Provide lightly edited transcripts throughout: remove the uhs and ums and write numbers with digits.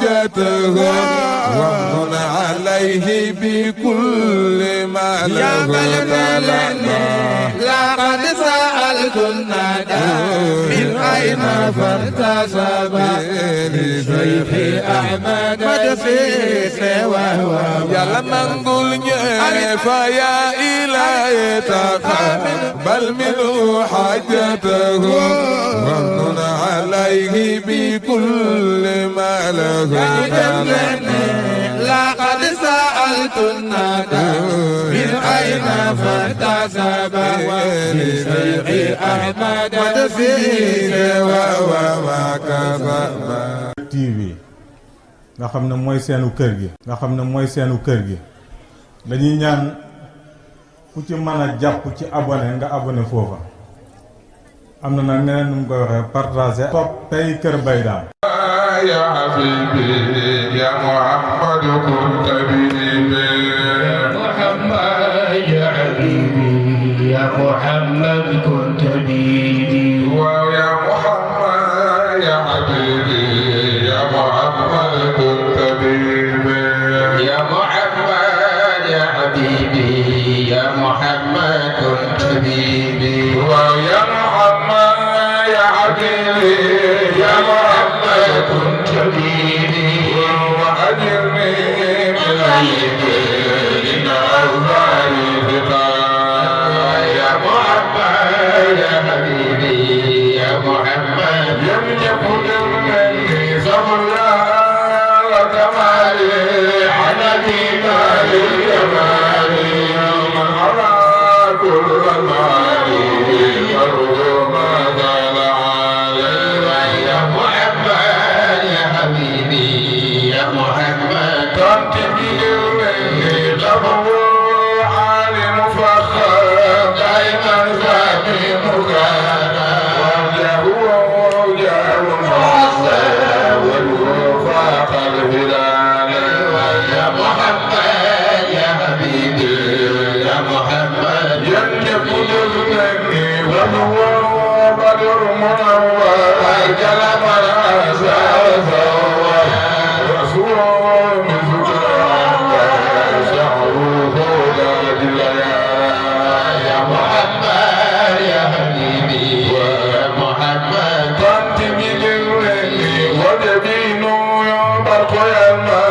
حاجته وامن عليه بكل ما له لقد سألت الندى من أين فارتسب لشيخ أحمد مدسيس وهو يلا منقولني فيا إلهي تقبل منه حاجته وامن عليه بكل ما له لقد سألت الندى من أين فارتسب لشيخ أحمد مدسيس وهو TV nga xam ne mooy seenu kër gi dañuy ñaan ku ci mën a jàpp ci abonné nga abonné foofa am na nag neneen nu mu koy waxee partagé toppay Kër Mbaye Dame يا حبيبي يا محمد كنت بيبي محمد يا حبيبي يا محمد كنت بيدي ويا محمد يا حبيبي يا محمد كنت بيبي يا محمد يا حبيبي يا محمد كنت بيدي ويا محمد يا حبيبي يا محمد كنت بيدي وأجرني من اليمين أوزار الفقار يا محمد يا حبيبي يا محمد لم يكن مني صبرا وكمالي على دينار الجمال من أرى كل المال فروه ما زال عليه يا محمد يا حبيبي يا محمد كنت مني تبوء عالم فخر دائما سامي مكانا وجهه والوفاق الهلال يا محمد يا حبيبي يا محمد ينجب جزمني وهو بدر منور جلب الأسى وثور رسول من ذكران شعره لليال يا محمد يا حبيبي يا محمد كنت بجنني وجبين يبرق يما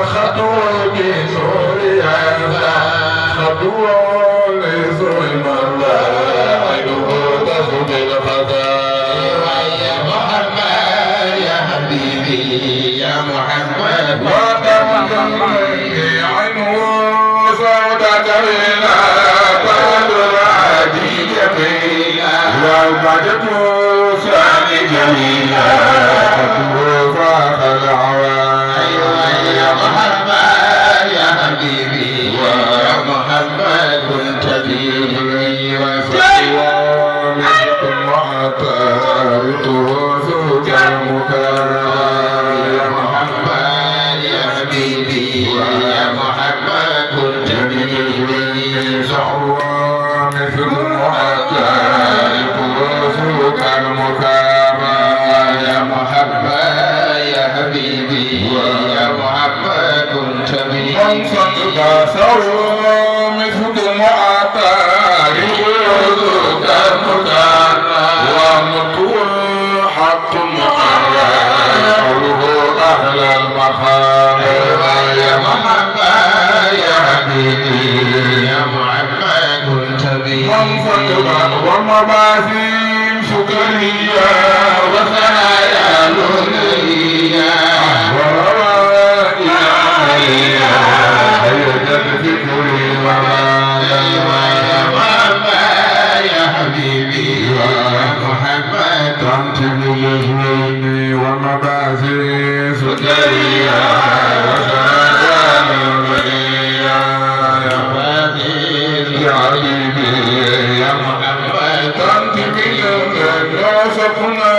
خطوة بسوريا خطوة لسلم الله عينه تسد الخزان يا محمد يا حبيبي يا محمد وتمني عنه سودة بلا قدر عادي جميلا وبعدت سامي جميلا فاخ العوان يا محمد يا حبيبي يا محمد كنت بيدي ومسك وعطارقه سوق المكرم يا محمد يا حبيبي يا محمد كنت بيدي مثل وعطارقه سوق المكرم يا محمد يا حبيبي يا محمد كنت بيدي منصب سوى مثل وعطارقه سوق المكرم ومطوع حق مقرر قوله أهل المقام يا محمد يا حبيبي يا محمد كنت بيدي منصب ومباثيل شكرية وثنايا لولية وروائي عليا هيدا الفكر ومالا يا محمد يا حبيبي يا محمد كنت بجنوني ومباثيل شكرية وثنايا لولية يا حبيبي يا محمد كنت بجنوني وسكنا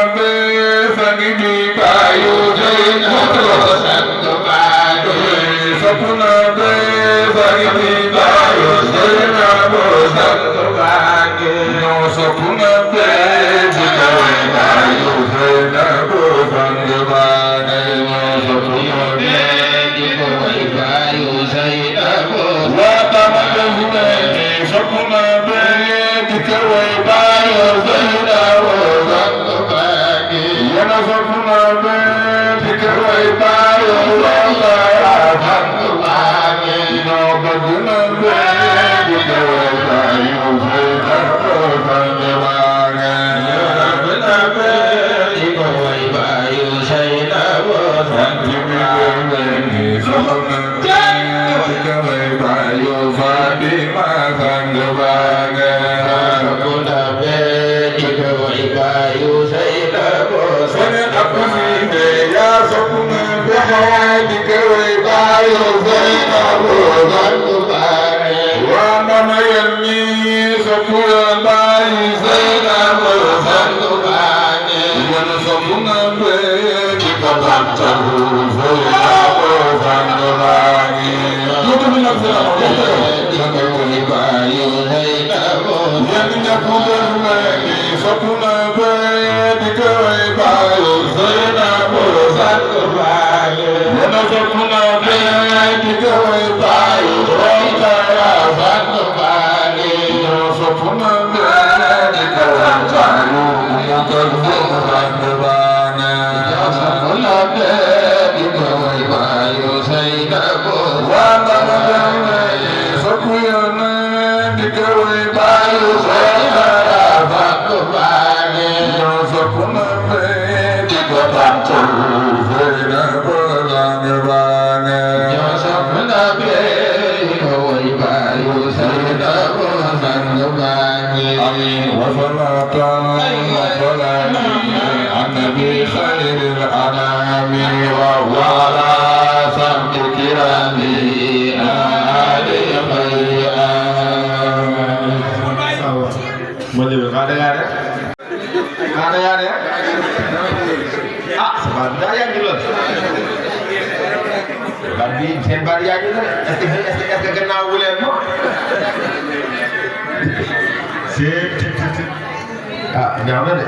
ñaama de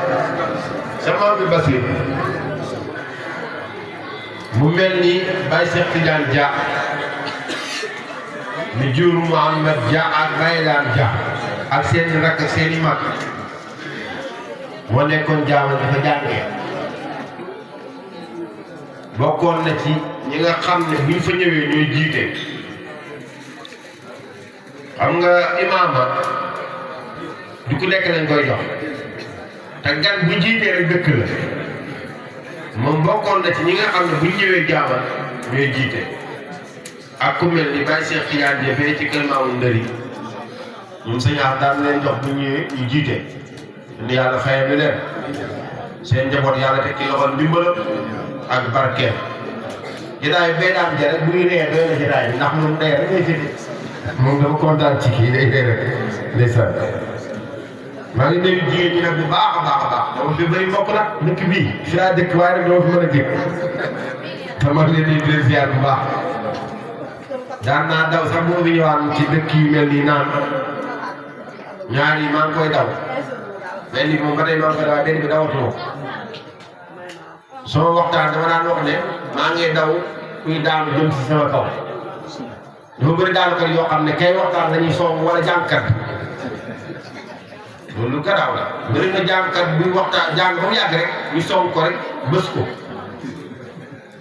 sama bi Basir mu mel ni Baye Cheikh Tidiane Dia mi jur Mouhamed Dia ak Baye Daan Dia ak seeni rakk ak seeni mag moo nekkoon jaamal dafa jàngee bokkoon na ci ñi nga xam ne buñ fa ñëwee ñuy jiite xam nga imaama du ku nekk lañ koy jox te gan bu jiitee rek dëkk la moom bokkoon na ci ñi nga xam ne buñ ñëwee jaamal ñooy jiite ak ku mel ni Baye Cheikh Tidiane Dia fee ci kër Maamu Ndëri ñun sa ñaar daan leen jox bu ñëwee ñu jiite ni yàlla fayal ñu leen seen njaboot yàlla teg ci loxol ndimbalam ak barkeel jotaay bee daan ja rek bu ñu nee doy na jotaay bi ndax moom day rek ngay jëte moom dama kontaan ci kii day rek ndeysaan maa ngi nuyu jigéen ñi nag bu baax a baax a baax dama fi bëri mbokk nag dëkk bii fi laa dëkk waaye nag dama fi mën a dëkk te maa ngi leen di ziar bu baax daan naa daw sax boo fi ñëwaan ci dëkk yu mel nii naan ñaar yi maa ngi koy daw benn bi moom ba tey maa ngi koy daw benn bi dawatuma sama waxtaan dama daan wax ne maa ngi daw kuy daanu jëm si sama kaw dafa bëri daanukat yoo xam ne kay waxtaan dañuy song wala jàngkat loolu lu garaaw la bëri na jàngkat buy waxtaan jàng ba mu yàgg rek ñu song ko rek bës ko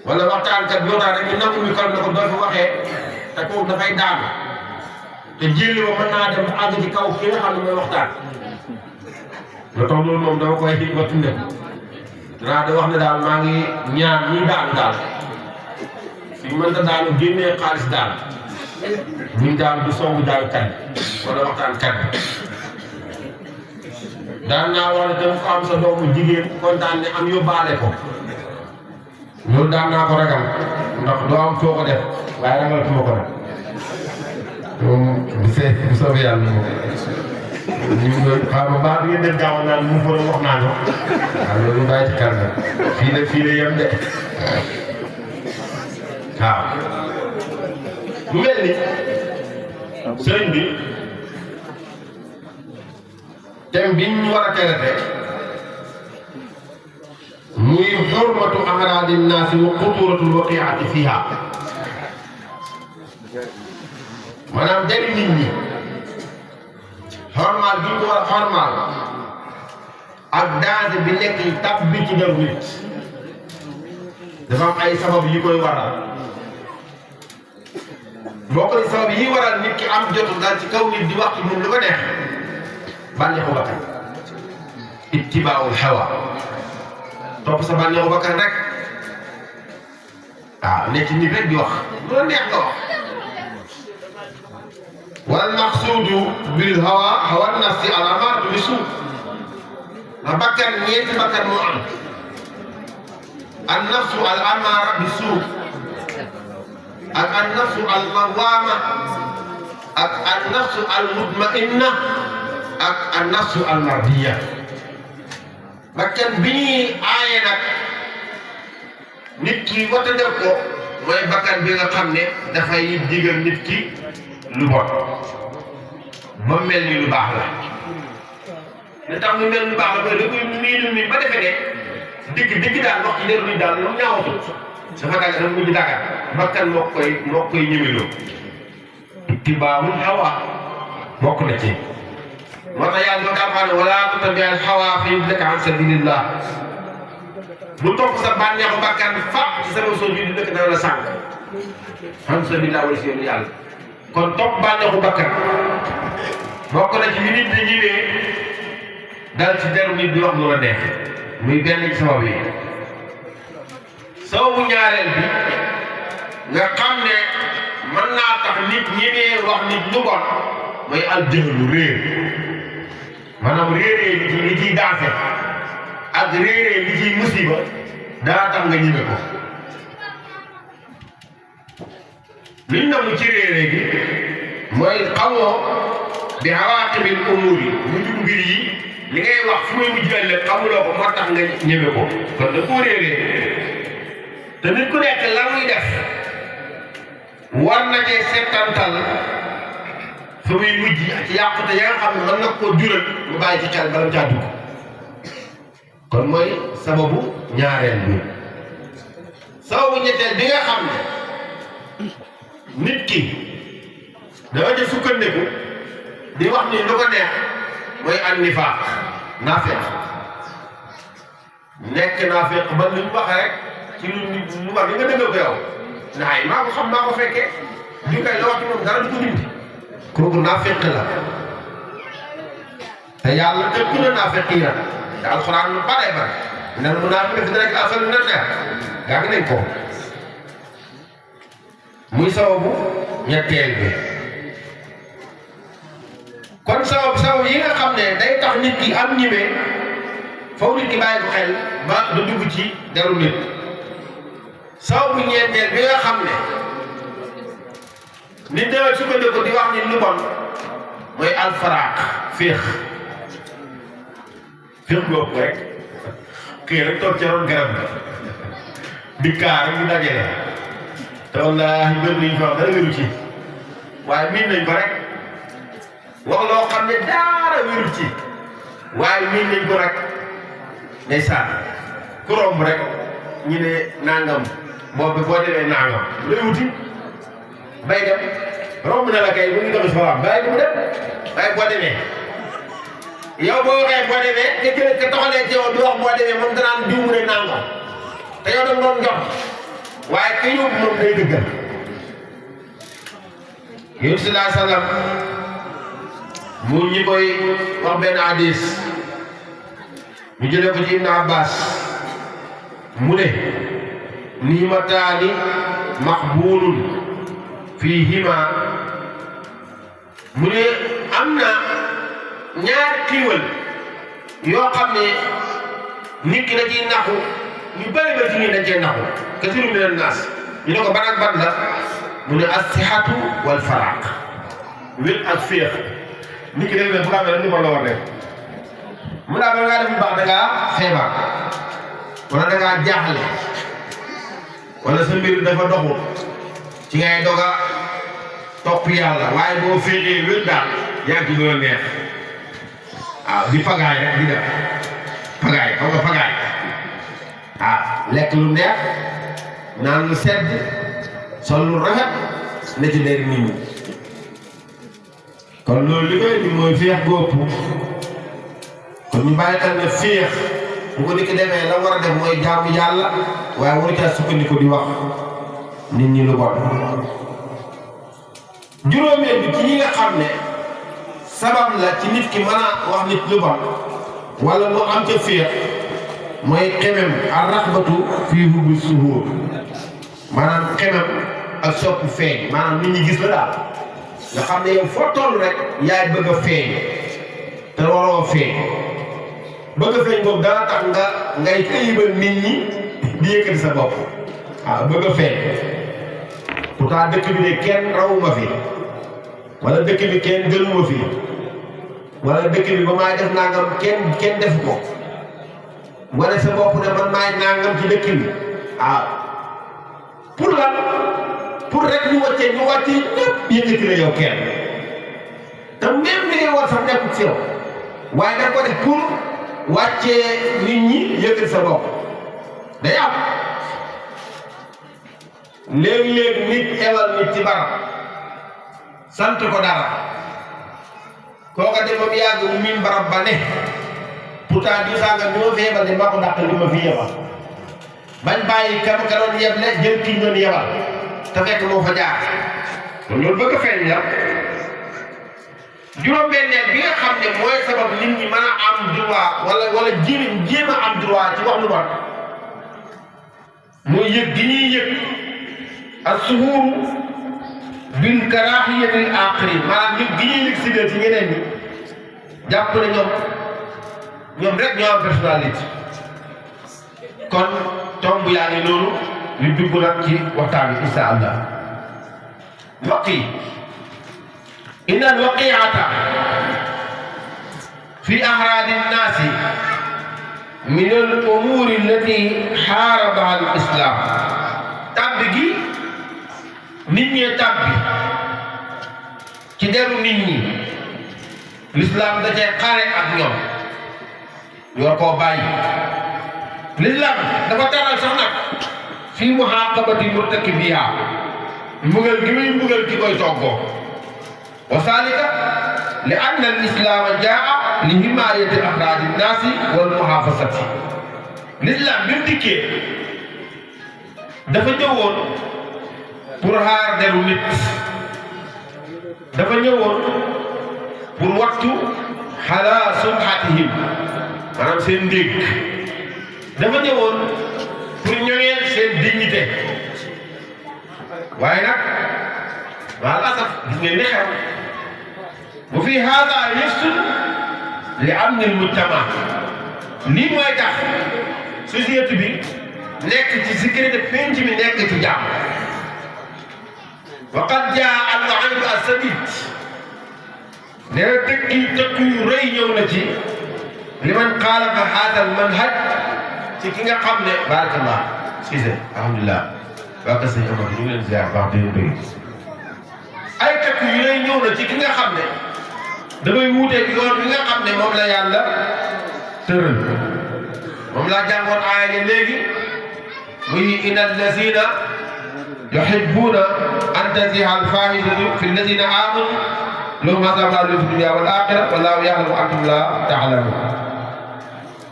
wala waxtaankat bi waxtaan rek ñu nangu ñu kal na ko doo fi waxee te kooku dafay daanu te jëli ba mën naa dem àgg ci kaw ki nga xam ne mooy waxtaan la tax loolu moom dama koy ba tunde danaa da wax ne daal maa ngi ñaan ñuy daanu daal suñ mënta daanu génnee xaalis daal ñuy daanu du songu daal kan wala waxtaan kan daan naa wax ne tam ko am sa doomu jigéen kontaan ne am yóbbaale ko loolu daan naa ko ragal ndax doo am foo ko def waaye ragal tuma ko nag moom bu soobee yàlla moom ñu ngi doon xaw ma baax ngeen def gaaw naan mu fa wax naa ko waaw loolu bàyyi ci kàr fii la yem de waaw mu mel ni sëriñ bi thème bi ñu war a traité muy xurmatu amraadi naasi wa xuturatul waqiati fiha maanaam dari nit ñi xormaal gi ñu ko war a xormaal ak danger bi nekk tàpp bi ci deru nit dafa am ay sabab yi koy waral boo koy sabab yi waral nit ki am jotu daal ci kaw nit di wax ci moom lu ko neex bànneexu bakkan ittibaa'ul hawa topp sa bànneexu bakkan rek waaw ne ci nit rek di wax lu la neex nga wax wal maqsuudu bil hawa nafsi al amaaratu bi suu ndax bakkan ñeenti bakkan moo am an nafsu al amaara bi suu ak an nafsu al lawaama ak an nafsu al mutmainna ak an nafsu al mardiya bakkan bi ñuy aaye nag nit ki watandel ko mooy bakkan bi nga xam ne dafay digal nit ki lu bon ba mel ni lu baax la li tax mu mel ni lu baax la mooy da koy miinu ba defe ne dëgg daal wax ci leeru nit daal moom ñaawatu dafa daga dafa mujj daga bakkan moo koy ñëweloo ittibaa'ul hawa bokk na ci moo tax yàlla doo daa xam ne wala tattabi'il hawa fa yudillaka an sabilillah bu topp sa bànneexu bakkan fa ci sama soo bi di dëkk dana la sànq an sabilillah wala si yoonu yàlla kon topp bànneexu bakkan bokk na ci li nit di ñëwee dal ci deru nit di wax lu la neex muy benn ci sabab yi sababu ñaareel bi nga xam ne mën naa tax nit ñemee wax nit lu bon mooy aljahlu réer maanaam réeree li ciy daase ak réeree li ciy musiba daa tax nga ñeme ko liñ namu ci réeree gi mooy xamoo bi awaaqibil umuuri mujj mbir yi li ngay wax fu muy mujj ëllëg xamuloo ko moo tax nga ñeme ko kon da koo réeree te nit ku nekk la muy def war na cee settantal fu muy mujj ci yàqute ya nga xam ne mën na koo jural mu bàyyi ci xel bala caa dugg kon mooy sababu ñaareel bi sababu ñetteel bi nga xam ne nit ki dafa ci sukkandiku di wax ni lu ko neex mooy an nifaaq naafeq nekk naafeq ba lu ñu wax rek ci lu wax li nga dëggal ko yow ndax maa ko xam maa ko fekkee li kay la wax ci moom dara du ko dindi kooku naafeq la te yàlla tëkk na naafeq yi nag te alxuraan lu bare bare nan munaafiq rek asal na neex gaa ngi nañ ko muy sababu ñetteel bi kon sabab yi nga xam ne day tax nit ki am ñime foofu nit ki bàyyi ko xel ba da dugg ci deru nit sababu ñeenteel bi nga xam ne nit dana sukkandiku di wax ni lu bon mooy alfaraaq féex boobu rek kii rek toog ca ron garab bi di kaar rek di dajale te wallaahi bëri nañu fa dara wéru ci waaye miin nañ ko rek wax loo xam ne dara wéru ci waaye miin nañ ko rek ndeysaan ku romb rek ñu ne nangam boobu boo demee nangam looy wuti bay dem romb na la kay mu ngi doon si fa bàyyi mu dem waaye boo demee yow boo waxee boo demee te jëlee te taxalee ci yow di wax boo demee moom danaan diw mu ne nangam te yow da nga doon jox waaye ki yóbbu moom day dëggal yéen sallallahu alayhi wa sallam mu ñi koy wax benn hadis ñu jëlee ko ci Ibn Abbas mu ne ni'mataani maqbuulun fiihima mu ne am na ñaari xiiwal yoo xam ne nit ki da ciy naxu ñu bëri ba ci ñun dañ cee naxu kasiirun mina naas ñu ne ko ban ak ban la mu ne as-sihhatu wal faraaq wér ak féex nit ki bu ko amee ni ma la war def mu daa ba ngaa def lu baax da ngaa feebar wala da ngaa jaaxle wala sa mbir dafa doxul ci ngay doga topp yàlla waaye boo féetee wér daal yaa ngi ci doon neex waaw di pagaay rek di def pagaay xam nga pagaay lekk lu neex naan lu sedd sol lu rafet ne ci leer nit ñi kon loolu li koy indi mooy féex góob kon ñu bàyyi xel ne féex bu ko nit ki demee la war a def mooy jaamu yàlla waaye waru caa sukkandiku di wax nit ñi lu bon. juróomeel bi ci ñi nga xam ne sabab la ci nit ki mën a wax nit lu bon wala mu am ca féex mooy xemem ak raxbatu fii hubbi suhuur maanaam xemem ak sopp feeñ maanaam nit ñi gis la daal nga xam ne yow foo toll rek yaay bëgg a feeñ te waroo feeñ bëgg a feeñ boobu dana tax ngay ayibal nit ñi di yëkkati sa bopp waaw bëgg a feeñ pourtant dëkk bi de kenn rawuma fi wala dëkk bi kenn gënuma fi wala dëkk bi ba maay def nangam kenn def ko wane sa bopp ne man maay nangam ci dëkk bi waaw pour lan pour rek ñu wàccee ñëpp yëkkati la yow kenn te même li ngay war sax nekkul ci yow waaye da ko def pour wàccee nit ñi yëkkati sa bopp day am léeg-léeg nit ewal nit ci barab sant ko dara kooka dem ba mu yàgg mu miin barab ba ne pourtant di sànga bi ma fi yebal de maa ko dàq li ma fi yebal bañ bàyyi ka doon yeble jël ki ñu doon yebal te fekk moo fa jaar kon loolu bëgg a feeñ la. juróom-benneel bi nga xam ne mooy sabab nit ñi mën a am droit wala jéem a am droit ci wax lu bon mooy yëg gi ñuy yëg as-suhuur bil karaahiyatil aaxiriin maanaam yëg gi ñuy yëg si biir ci ñeneen ñi jàpp ne ñoom rek ñoo am personnalité kon tomb yaa ngi noonu ñu dugg nag ci waxtaan bi insha allah mbokk yi inna al-waqi'ata fi a'raadi n-naasi min al-umuuri allati haarabaha al-islaam tàbbi gi nit ñee tàbbi ci deru nit ñi l'islam da cee xare ak ñoom yoo koo bàyyi l'islam dafa taral sax nag fi muhaaqabati murtakibiha mbugal gi muy mbugal ki koy toggoo wa zaalika li anna al-islaama jaa'a li himaayati afraadi n-naasi wal muhaafazati l'islam bi mu dikkee dafa ñëwoon pour xaar deru nit dafa ñëwoon pour wattu xalaa sumhatihim maanaam seen ndéeg dafa ñëwoon pour ñoŋeel seen dignité waaye nag maal asaf gis ngeen ni xew bu fi haada yafsud li amni l-mujtama lii mooy tax société bi nekk ci sécurité penc mi nekk ci jàmm wa qad jaa al-wa'iid as-sadiid nee na tëkk yu rëy ñëw na ci liman xaalafa haada al-manhaj ci ki nga xam ne barakallah Cissé alhamdulilah waa ka sëñ Amady ñu ngi leen ziar baax di leen ay tëkk yu rëy ñëw na ci ki nga xam ne damay wuuteeg yoon bi nga xam ne moom la yàlla tëral moom laa jàngoon aaya ne léegi muy inna allazina yuhibbuna an taziha al-fahishatu fi allazina amanu lahum azabun aliim fi dunya wal aaxira wallaahu ya'lamu wa antum laa ta'lamuun.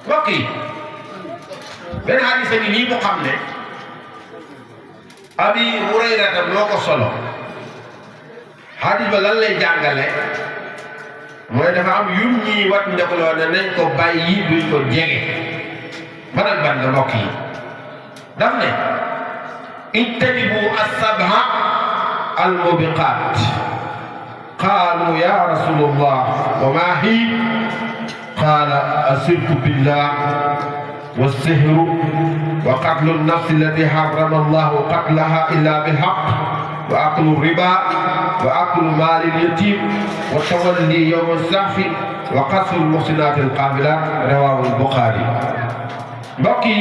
mbokk yi benn hadiis bi nii mu xam ne Abi Hurayrata moo ko solo hadiis ba lan lay jàngale mooy dafa am yum ñii wat ndekuloo ne nañ ko bàyyi duñ ko jege ban ak ban la mbokk yi daf ne ijtanibu as-sab'a al-mubiqaat qaalu ya rasulallah wa ma hiya qaala ashirku billah was-sihru wa qatlu an-nafsi allati harrama allahu qatlaha illa bil-haqq wa aklu riba wa aklu maali al-yatim wa tawalli yawma az-zahfi wa qasfu al-muhsinaati al-qaabilaat rawaahu al-Buxaari. mbokk yi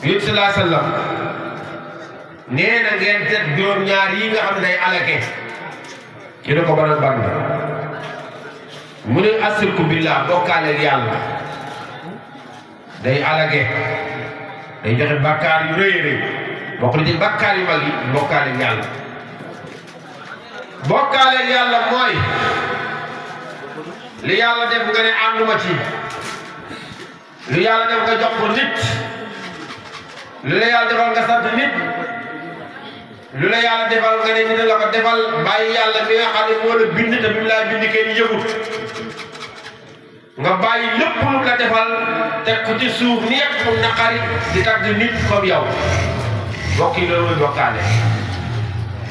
yéen sallallahu alayhi wa sallam nee na ngeen teg juróom-ñaar yi nga xam ne day alake ci ne ko ban ak ban mu ne asirku billah bokkaale ak yàlla day alake day joxe bakkaar yu rëy a rëy bokk na ci bakkaar yu mag yi bokkaale ak yàlla bokkaale yàlla mooy li yàlla def nga ne ànduma ci li yàlla def nga jox ko nit li la yàlla defal nga sant nit lu la yàlla defal nga ne nit la ko defal bàyyi yàlla mi nga xam ne moo la bind te bi mu laa bind kenn yëgut nga bàyyi lépp lu la defal teg ko ci suuf ni yëpp mu naqari di tagg nit comme yow bokk yi loolu mooy bokkaale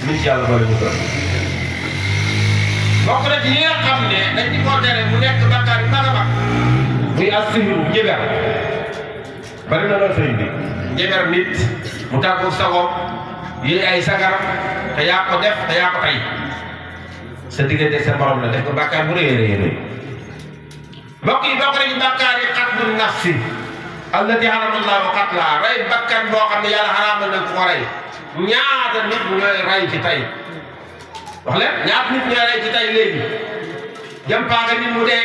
nit yàlla bala ñu doon bokk na ci ñi nga xam ne dañ ci koo tere mu nekk bakkaar yu mag a mag muy as-sihru njëber bari na loolu sëriñ bi njëber nit mu tàggu sagoom yi ay sagaram te yaa ko def te yaa ko tay sa diggante sa borom la def ko bakkaar bu rëy a rëy mbokk yi bokk na ci bakkaar yi qatlu nafsi allati harama Allahu qatlaha rey bakkan boo xam ne yàlla xaraamal na ko rey ñaata nit ñooy rey ci tay wax leen ñaata nit ñooy rey ci tay léegi jëm paaka nit mu dee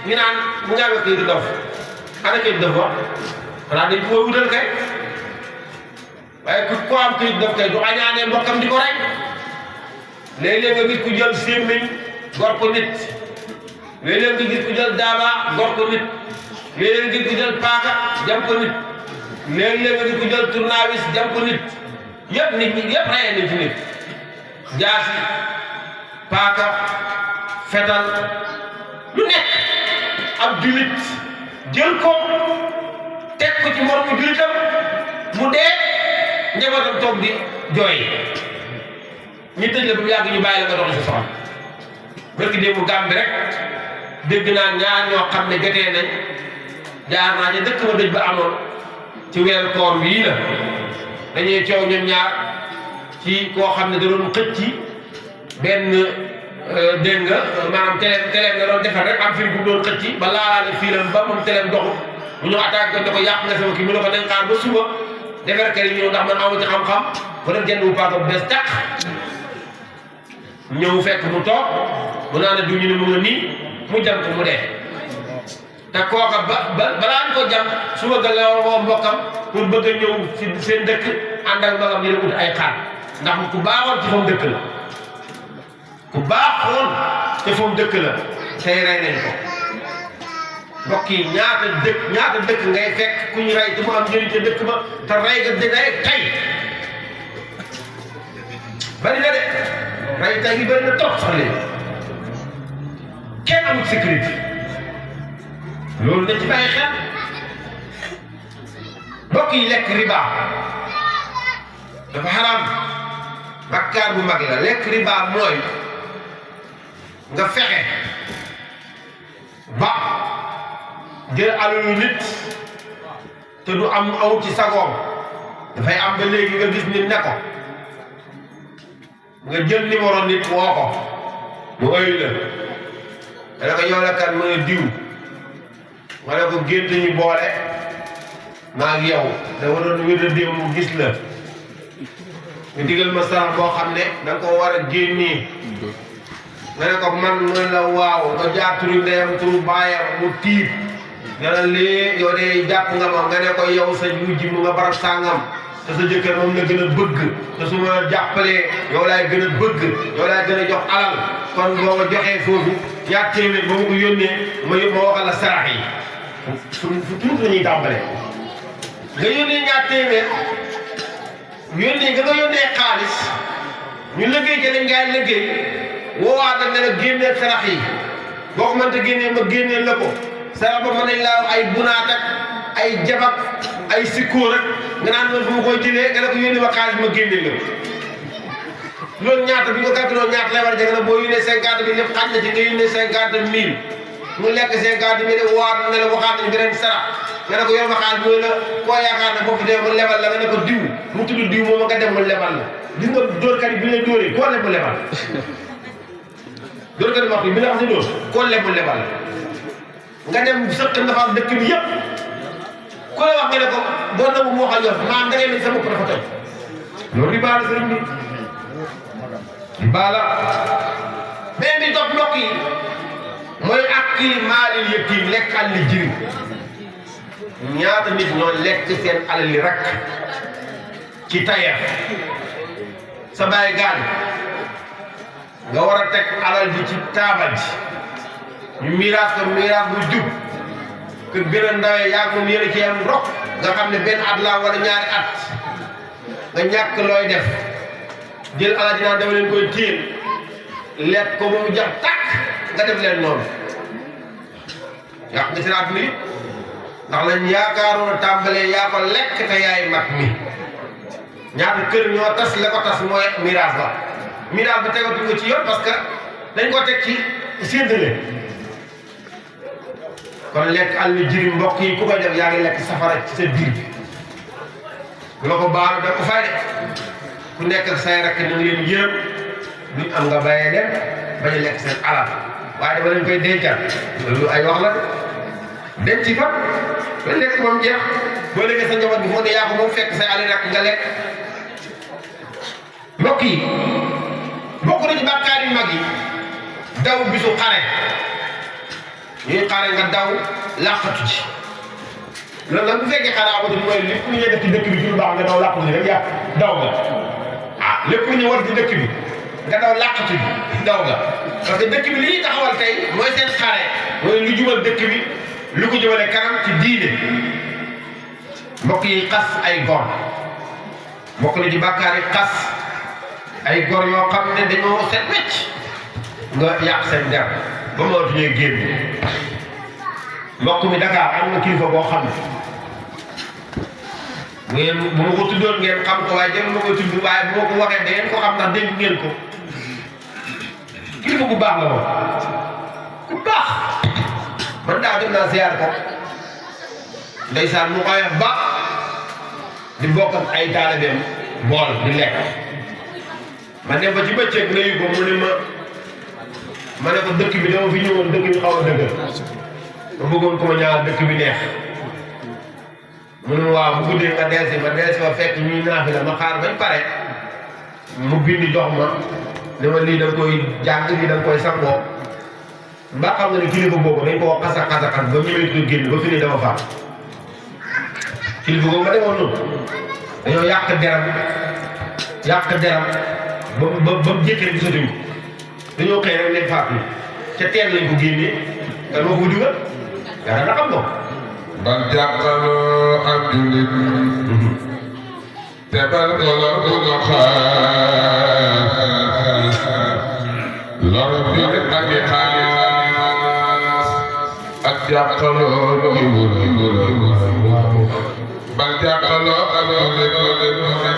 ñu naan mu ngi amee kii di dof ana kii di dof wax xanaa dañ ko wutal kay waaye ku am kii di dof kay du añaanee mbokkam di ko rey léeg-léeg nga gis ku jël sémmiñ gor ko nit léeg-léeg nga gis ku jël daaba gor ko nit léeg-léeg nga gis ku jël paaka jam ko nit léeg-léeg nga gis ku jël tournevis jam ko nit yëpp nit ñi yëpp reyee nañ ci nit jaasi paaka fetal lu nekk ab julit jël ko teg ko ci moromu julitam mu dee njabootam toog di jooy ñu tëj la bu yàgg ñu bàyyi la nga dox sa soxla barki démb Gàmbi rek dégg naa ñaar ñoo xam ne jotee nañ jaar naa ca dëkk ba dëj ba amoon ci weeru koor wii la dañuy coow ñoom ñaar ci koo xam ne da doon xëcc benn dégg nga maanaam teleem nga doon defar rek am fil bu doon xëcc ba laalaale fiilam ba moom teleem doxul mu ñëw attaque ko ne ko yàq nga sama kii mu ne ko nañ xaar ba suba defar kër yi ñëw ndax man amu ci xam-xam ba dem jënd bu paaka bu bees tàq ñëw fekk mu toog mu naan a diw ñu ne mu nga nii mu jam ko mu dee te kooka balaa ñu ko jam suba ga la woo mbokkam pour bëgg a ñëw ci seen dëkk ànd ak magam ñu ut ay xaar ndax ku baaxoon ci fa mu dëkk la ku baaxoon ci fa mu dëkk la tey rey nañ ko mbokk yi ñaata dëkk ngay fekk ku ñu rey te mu am njëriñ ca dëkk ba te rey ga day tey bari na de rey tey gi bari na trop sax léegi kenn amul sécurité loolu dañ ci bàyyi xel mbokk yi lekk riba dafa xaraam bakkaar bu mag la lekk riba mooy nga fexe ba jël alalu nit te du am aw ci sagoom dafay am ba léegi nga gis nit ne ko nga jël numéro nit woo ko mu ëyu la dana ko yow la kan mën a diw nga ne ko gént ñu boole maa ngi yow da waroon wér a démb mu gis la nga digal ma sarax boo xam ne da nga ko war a génnee nga ne ko man mu la waaw nga jaar turu ndeyam turu baayam mu tiit nga ne lee yow de jàpp nga ma nga ne ko yow sa wujji mu nga barab sàngam te sa jëkkër moom la gën a bëgg te su ma jàppalee yow laay gën a bëgg yow laay gën a jox alal kon boo ma joxee foofu ñaar téeméer ba ma ko yónnee ma waxal la sarax yi fu tuuti la ñuy tàmbalee nga yónnee ñaar téeméer nga yónnee xaalis ñu liggéey ci lañ ngay liggéey woowaat la ne la génneel sarax yi boo ko mënta génnee ma génneel la ko sarax ba mën nañ laa ay bunaat ak ay jabak ay sikkóor ak nga naan loolu fu ma koy jëlee nga ne ko yónnee ma xaalis ma génneel la loolu ñaata bi nga calculé ñaata lay war a jënd nag boo yónnee 50 000 lépp xaj na ci nga yónnee 50 000 mu lekk 50 000 waat ne la waxaat nañ beneen sarax nga ne ko yor ma xaalis mooy la koo yaakaar ne boo fi demee mu lebal la nga ne ko diw mu tudd diw moom nga dem mu lebal la gis nga dóorkat yi bi lay dóoree koo leb mu lebal dóorkat yi wax bi la wax si dóor koo leb mu lebal nga dem sëq dafa am dëkk bi yëpp ku la wax nga ne ko doon na mu waxal yow maam da ngay ne sa bopp dafa toj loolu riba la sëriñ bi riba la benn bi topp mbokk yi mooy akli maalil yatiim lekk àll jirim ñaata nit ñoo lekk seen alal li rek ci tayeef sa baay gaañ nga war a teg alal ji ci taabal ji ñu miraas ko miraas bu jub kër gën a ndawee yaa moom yéen a ci am rok nga xam ne benn at la wala ñaari at nga ñàkk looy def jël alal ji naan dama leen koy téel lekk ko ba mu jax tàkk nga def leen noonu yàq nga si naat mi ndax lañ yaakaaroon a tàmbalee yaa ko lekk te yaay mag mi ñaata kër ñoo tas la ko tas mooy miraas ba miraas ba tegatu ko ci yoon parce que dañ ko teg ci séddale kon lekk àll jiri mbokk yi ku koy def yaa ngi lekk safara ci sa biir bi bu la ko baalu da ko fay de ku nekk ak say rakk na leen yërëm duñ am nga bàyyee dem bañ a lekk seen alal waaye dama leen koy dencal loolu ay wax la de denc fa ba lekk moom jeex boo léegi sa njaboot bi moo ne yaa ko moom fekk say alal rakk nga lekk mbokk yi bokk na ci bàkkaar yu mag yi daw bisu xare ñuy xare nga daw làqatu ci loolu nag bu fekkee xare amatul mooy lépp lu ñuy def ci dëkk bi ci lu baax nga daw làqatu ci rek yaa daw nga ah lépp lu ñu war ci dëkk bi nga daw làqatu ci daw nga parce que dëkk bi li ñuy taxawal tey mooy seen xare mooy lu jubal dëkk bi lu ko jëmale kanam ci diine mbokk yi xas ay gor mbokk na ci bàkkaar yi xas ay gor yoo xam ne dañoo set wecc nga yàq seen der ba mënatu ñuy génn mbokk mi Dakar am na kilifa boo xam ne ngeen bu ma ko tuddoon ngeen xam ko waaye jëm ma ko tudd waaye bu ma ko waxee da ngeen ko xam ndax dégg ngeen ko kilifa bu baax la moom ku baax man daa dem naa ziar ko ndeysaan mu koy ba di bokk ak ay taalibeem bool di lekk ma dem ba ci bëccëg nuyu ko mu ne ma ne ko dëkk bi dama fi ñëwoon dëkk bi xaw a dëgër ma bëggoon ko ma ñaar dëkk bi neex mu ne ma waaw bu guddee nga delsi ma delsi ma fekk ñuy naafi la ma xaar bañ pare mu bindi jox ma ne ma lii da nga koy jàng lii da nga koy sangoo mbaa xam nga ne kilifa boobu dañ koo xasa ba ñëwee ko génn ba fi ne dama faat kilifa boobu ma demoon noonu dañoo yàq deram ba mu jékki rek gisatuñ ko dañoo xëy rek leen faatu ca teen lañ ko génnee kan moo ko dugal yàlla na xam nga bal jàppaloo ab jullit te bal ko lor bu nga xaar lor jullit ak i xaar ak jàppaloo jiwul bal jàppaloo ab jullit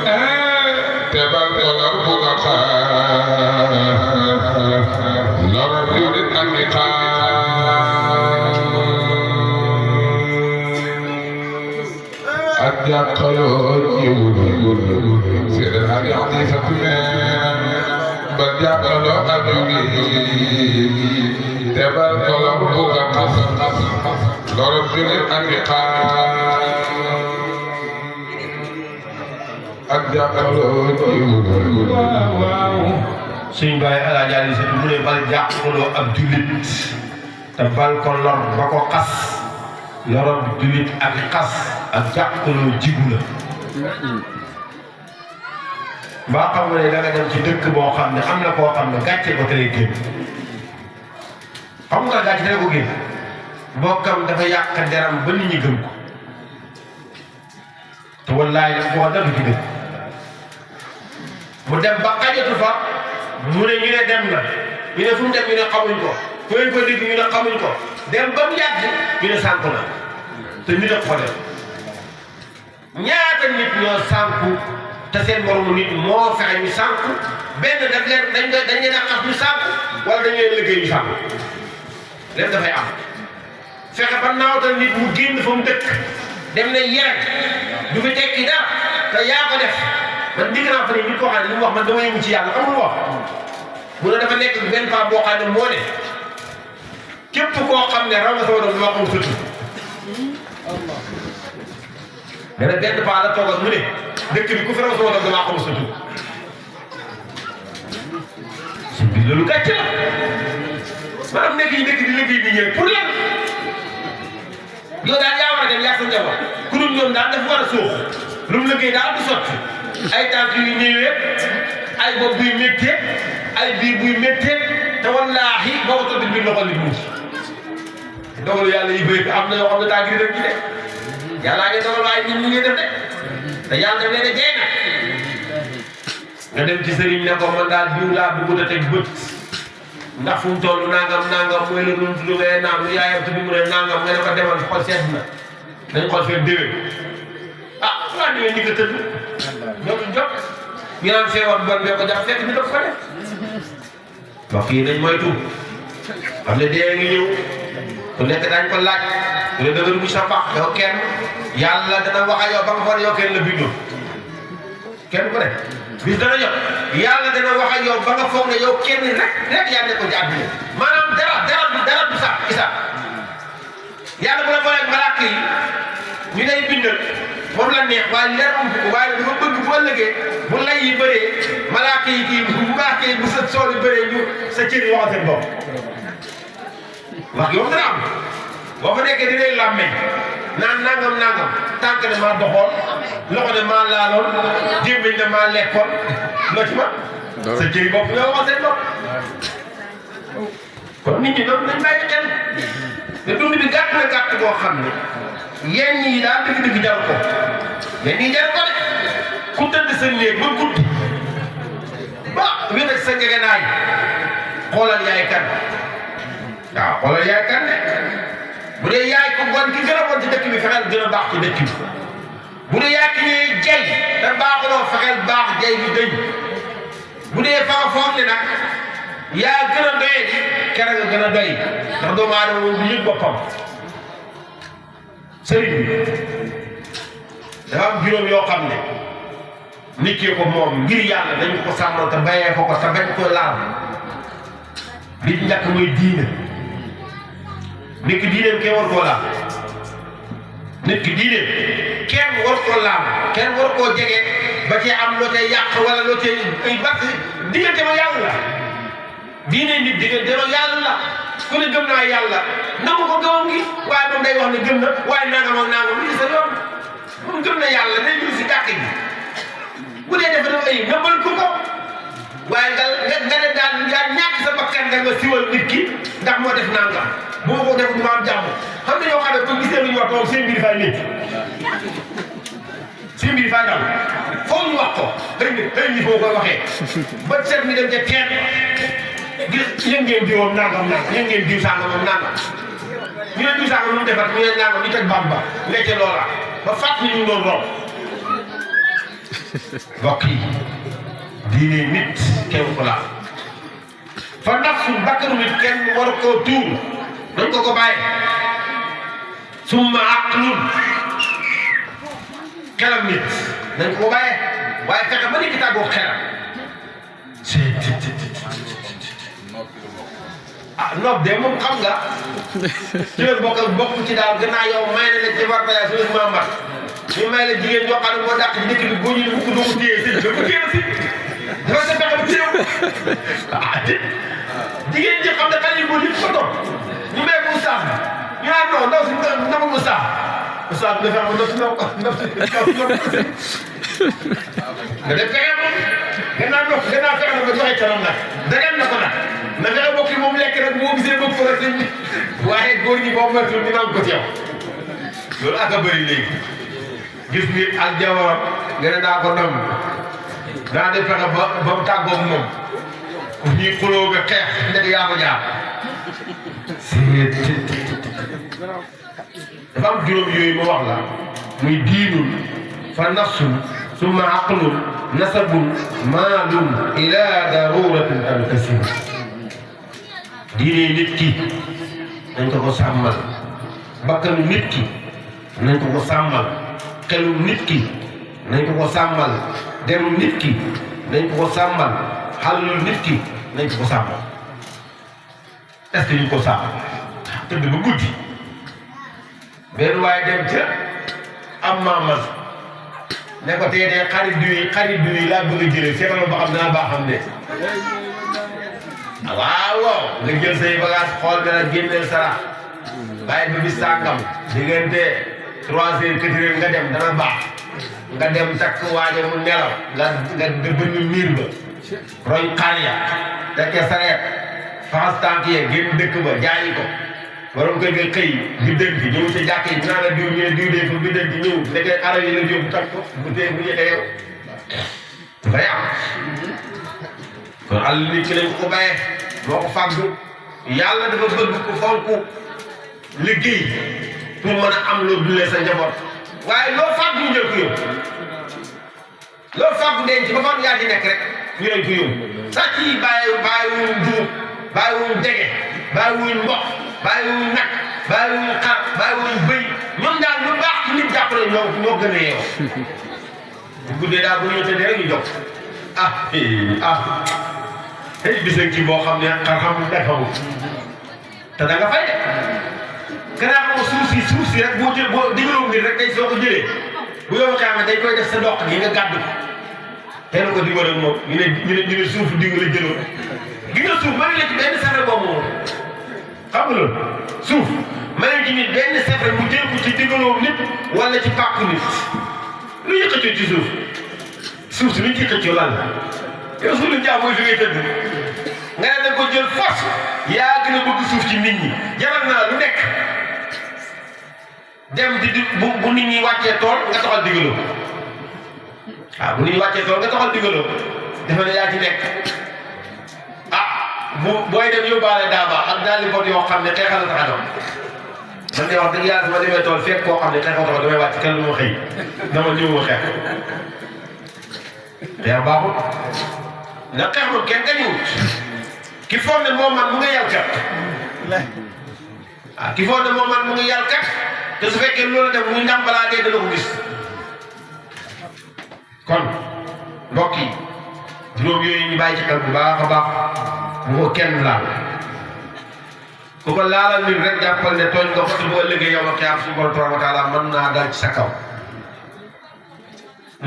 te bal ko lor bu nga xaar lor jullit ak i xaar ak jàppaloo jiwul séeréer ak yow di sa tumeen ba jàppaloo ak jullit te bal ko lor bu nga xaar lor jullit ak i xaar ak jàppaloo jiwul suñ bàyyi alaaji Ali Seydu mu ne bal jàppaloo ab jullit te bal ko lor ba ko xas lorob jullit ak xas ak jàppaloo jigu la mbaa xam nga ne da nga dem ci dëkk boo xam ne am na koo xam ne gàcce ba tere génn xam nga gàcce tere ko génn mbokkam dafa yàq deram ba nit ñi gëm ko te wallaay daf ko wax dëgg ci dëkk mu dem ba xajatu fa mu ne ñu ne dem na ñu ne fu mu dem ñu ne xamuñ ko fu ngeen ko dégg ñu ne xamuñ ko dem ba mu yàgg ñu ne sànku na te nit a ko def ñaata nit ñoo sànku te seen moromu nit moo fexe ñu sànku benn daf leen dañ leen a xas ñu sànku wala dañu leen liggéey ñu sànku lépp dafay am fexe ba naawtal nit mu génn fa mu dëkk dem na yere du fi tekki dara te yaa ko def man digg naa fa ne nit koo xam ne li mu wax man dama yëngu ci yàlla amul wax mu ne dafa nekk benn paa boo xam ne moo ne képp koo xam ne raw nga sama doom dama xam sëtu dana benn paa la toogal mu ne dëkk bi ku fi raw sama doom dama xam sëtu su bi loolu gàcce la maanaam nekk yi dëkk di liggéey nit ñi pour lan yow daal yaa war a dem yaa sa njaboot ku dul ñoom daal dafa war a suux lu mu liggéey daal du sotti ay tànk yu ñëwee ay bopp buy méttee ay biir buy méttee te wallaahi boo ko tëdd biir loxo nit muus dogalu yàlla yi bëri am na yoo xam ne daa gis rek ci de yàllaa ngi dogal waaye ñun ñu ngi def de te yàlla daf leen a jey na nga dem ci sëriñ ne ko man daal diw laa bëgg a teg bët ndax fu mu toll nangam mooy la nu tudd nga naam lu yaayam tudd mu ne nangam nga ne ko demal xol seet na dañ xool fekk déwén ah waa déwén ñi nga tëdd jotul jot ñu naan feebar bon bee ko jàpp fekk ñu def ko def mbokk yi nañ moytu xam ne dee ngi ñëw ku nekk dañ ko laaj ku ne dëgër bu sa pax yow kenn yàlla dana wax ak yow ba nga xool yow kenn la bindoo kenn ku ne bis dana jot yàlla dana wax ak yow ba nga foog ne yow kenn rek yaa nekkoon ci àdduna maanaam dara du sax isa yàlla bu la booleeg malaaka yi ñu lay bindal moom la neex waaye leer am ko waaye dafa bëgg bu ëllëgee bu lay yi bëree malaaka yi kii bu sa sool yi bëree ñu sa cër yi waxal seen bopp wax yow dana am boo fa nekkee di lay làmmee naan nangam tànk ne maa doxoon loxo ne maa laaloon gémmiñ ne maa lekkoon loo ci ma sa cër yi bopp nga waxal seen bopp kon nit ñi noonu nañ bàyyi xel te dund bi gàtt na gàtt boo xam ne yenn yi daal dëgg-dëgg jar ko yenn yi jar ko de ku tëdd sa néeg ba guddi ba wéet ak sa ngegenaay xoolal yaay kan waaw xoolal yaay kan de bu dee yaay ko bon ki gën a bon ci dëkk bi fexeel gën a baax ci dëkk bi bu dee yaay ki ñuy jey te baaxuloo fexeel baax jey bi dëñ bu dee fa nga foog ne nag yaa gën a doyee ci kere nga gën a doy ndax doomu aadama moom du yëg boppam sëriñ bi dafa am juróom yoo xam ne nit ki ko moom ngir yàlla dañu ko sàmmal te bayee ko te bañ ko laal li ci njëkk mooy diine nit ki diineem kenn war koo laal nit ki diineem kenn war koo laal kenn war koo jege ba cee am loo cay yàq wala loo cay ay bàq diggante ma yàlla la diine nit diggante ma yàlla la ku ne gëm naa yàlla nangu ko gëmam gi waaye moom day wax ne gëm na waaye nangam ak nangam li sa yoon moom gëm na yàlla day jur si dàq gi bu dee dafa def ay nëbbal ko waaye nga ne daal yaa ñàkk sa bakkan nga siwal nit ki ndax moo def nangam bu ma ko def du ma am jàmm xam nga yoo xam ne bu gisee lu ñu wax moom seen mbir fay nit seen mbir fay daal foo ñu wax ko xëy na foo koy waxee ba seet mi dem ca teen gis yéen ngeen diwoon nangam yéen ngeen diw sangam moom nangam ñu ne diw sangam lu mu defar ñu ne nangam ñu teg bamba lekk loola ba fàttali ñu doon romb mbokk yi diine nit kenn ko laal fa nafsu bakkanu nit kenn war koo tuur dañ ko bàyyi summa aqlun xelam nit dañ ko bàyyi waaye fexe ba nit ki tàggoo xelam nopp de moom xam nga ci la bokk ci daal gannaaw yow may na la ci war baya su Muhammad ñu may la jigéen ñoo xam ne moo dàq ci dëkk bi boo ñu mukk doo ko téye si doo ko téye si dafa sa fexe ba téye jigéen ñi xam ne xale yi boo nit ko toog ñu may ko ustaas bi ñu naan non ndaw si ndamul ustaas bi dafa am ndaw si nga def fexe moom gannaaw fexe na ba joxe canam nag dagan na ko nag na fexe bokk yi moom lekk rek boo gisee bokk ko rek sëñ bi waaye góor ñi boo moytuwul dina am ko ci yow loolu ak a bëri léegi gis nit ak jabaram nga ne daa ko ndam daa di fexe ba mu tàggoog moom ñuy xuloo nga xeex nekk yaa ko jaar dafa am juróom yooyu ma wax la muy diinul fa nafsun summa aqlun nasabun maalun ila daruratin al kasir diine nit ki nañ ko sàmmal bakkanu nit ki nañ ko sàmmal xelu nit ki nañ ko sàmmal deru nit ki nañ ko sàmmal xalul nit ki nañ ko sàmmal est-ce que ñu ko sàmmal tëdd ba guddi benn waaye dem ca am maamal ne ko tey de xarit du laa bëgg a jëlee seetal ba xam dinaa baaxam de waaw nga jël say bagage xool nga la génneel sarax bàyyi ba bis sàngam diggante 3 heures 4 heures nga dem dana baax nga dem takk waaje mu nelaw nga bënn miir ba roñ xar ya tekkee sareet faxas tànk yee génn dëkk ba jaayi ko borom kër ga xëy biddanti ñëw ci jàkk yi naa la diw ñu ne diw dee fa biddanti ñëw nekkee ara yi la jóobu toj ko bu tee bu ñëwee yow dafay am kon àll nit ki lañ ko bayee moo ko fàggu yàlla dafa bëgg ko fonk liggéey pour mën a am loo dundee sa njaboot waaye loo fàggu ñu jël ko yóbbu loo fàggu denc ba fan yaa ci nekk rek ñu leen ko yóbbu sàcc yi bàyyiwuñ juub bàyyiwuñ dege bàyyiwuñ mboq bàyyiwuñ nag bàyyiwuñ xar bàyyiwuñ bëy ñoom daal lu baax ci nit jàppale ñoo gën a yeewoo bu guddee daal bu ñu tëddee rek ñu jóg tey bis ci boo xam ne xar xamul day xamul te da nga fay de gannaaw moom suuf si rek boo digaloon nit rek tey soo ko jëlee bu yow xamee dañ koy def sa dox gi nga gàddu ko teel ko digal ak moom ñu ne suuf digg la jëloon gi nga suuf mën la ci benn safre boobu moom xam nga loolu suuf mën ci nit benn safre mu jël ko ci digaloo nit wala ci pàkku nit lu ñu xëccoo ci suuf si lu ñu ci xëccoo lan la yow suuf lu jaa mooy fi ngay tëdd nga ne da ko jël force yaa gën a bëgg suuf ci nit ñi jaral naa lu nekk dem di bu nit ñi wàccee tool nga taxal digaloo bu nit ñi wàccee tool nga taxal digaloo defe ne yaa ci nekk booy dem yóbbaale daaba ak daal di bon yoo xam ne xeexal la tax a doon man de wax dëgg yàlla su ma demee tool fekk koo xam ne xeexal tax damay wàcc kenn du ma xëy dama ñëw ma xeex xeex baaxul ndax xeex moom kenn gañuwut ki foog ne moom man mu nga yàl kat ki foog ne moom man mu nga yàl kat te su fekkee loolu def muy ndam balaa dee dana ko gis kon mbokk yi juróom yooyu ñu bàyyi ci xel bu baax a baax bu ko kenn laal ku ko laalal nit rek jàppal ne tooñ nga ko te boo liggéey yow ak yaa suñu borom tabaaraka wa taala mën naa dal ci sa kaw